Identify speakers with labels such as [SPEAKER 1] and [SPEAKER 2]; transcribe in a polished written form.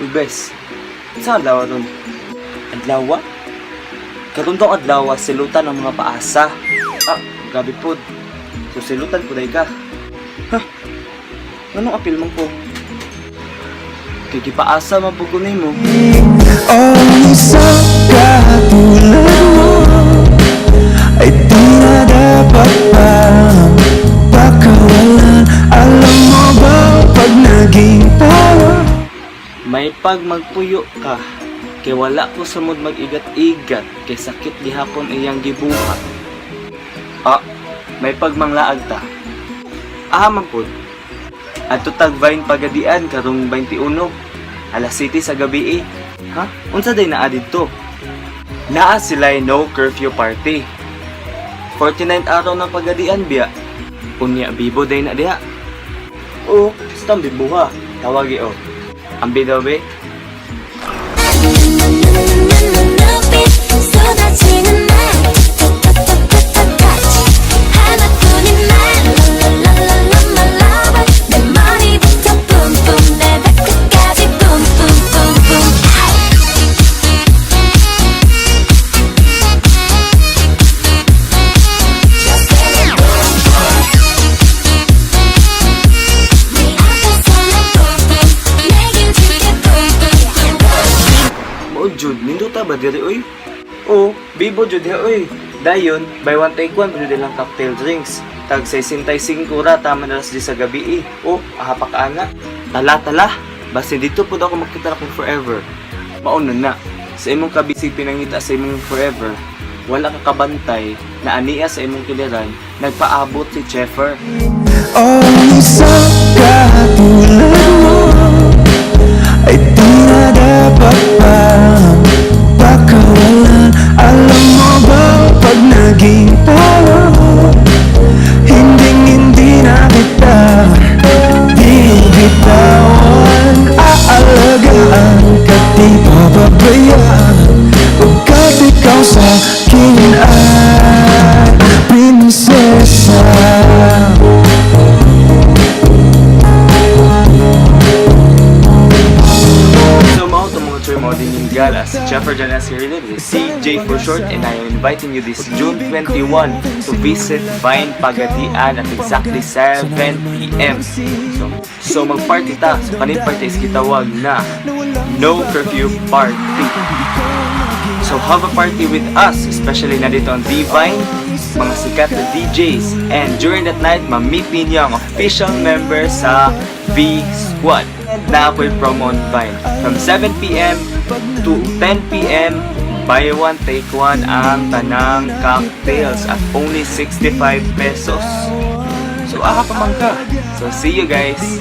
[SPEAKER 1] Uy, bes. Sa adlaw ron? Adlaw? Karon daw adlaw, silutan ang mga paasa. Ah, grabe pod. So silutan po ka. Ha? Nganong apil man ko? Kay gipaasa man pud ko nimo.
[SPEAKER 2] Ang isang katulad mo ay di na dapat pang pakawalan. Alam mo ba pag naging tayo?
[SPEAKER 1] May pag magpuyo ka, kay wala ko sa mood mag-igat-igat, kay sakit gihapon iyang gibuhat. Ah, may pag manglaag ta. Ah, man pud. Adto tag Vine Pagadian karong 21 alas 7 sa gabi eh. Ha? Unsa day naa didto? Naa sila no curfew party. 49th araw ng Pagadian biya. Unya bibo day na diha. Oo, basta ang bibo ha. Tawagi oh. Ambi daw be.
[SPEAKER 3] 눈빛 쏟아지는 말 터터터터터터치 하나뿐인 말 랄랄랄랄라 my lover 내 머리부터 뿜뿜 내 발끝까지 뿜뿜뿜뿜. Just let it boom boom. 네 앞에서는 뿜뿜 내겐 줄게 뿜뿜.
[SPEAKER 1] Mao jud, nindota ba diri oy? Oo, bibo jud diha oy. Dayon, buy one take one jud ilang cocktail drinks. Tag 65 ra tama na di sa gabi eh. Oh, aha pa ka ana. Tala tala, basta dito pud ako makita akong forever. Mao na na. Sa imong kabisig pinangita sa imong forever, wala ka kabantay na aniya sa imong kiliran, nagpaabot si Cheffer.
[SPEAKER 2] Ang isang katulad mo ay di na dapat pang pakawalan. Alam mo ba pag naging tayo, hinding hindi na kita bibitawan. Aalagaan ka, di pababayaan, pagkat ikaw sa'kin ay prinsesa.
[SPEAKER 1] So mao to, mga choy, mao din yung gala. Si Jeffer Jan S. CJ for short, and I am inviting you this June 21 to visit Vine Pagadian at exactly 7 p.m. So mag-party ta. So kaning party is gitawag na No Curfew Party. So have a party with us, especially na dito ang Divine, mga sikat na DJs. And during that night, ma-meet ninyo ang official member sa V Squad. Na ako'y promo on Vine. From 7 p.m. to 10 p.m., buy one, take one ang tanang cocktails at only 65 pesos. So aha pa man ka. So see you guys!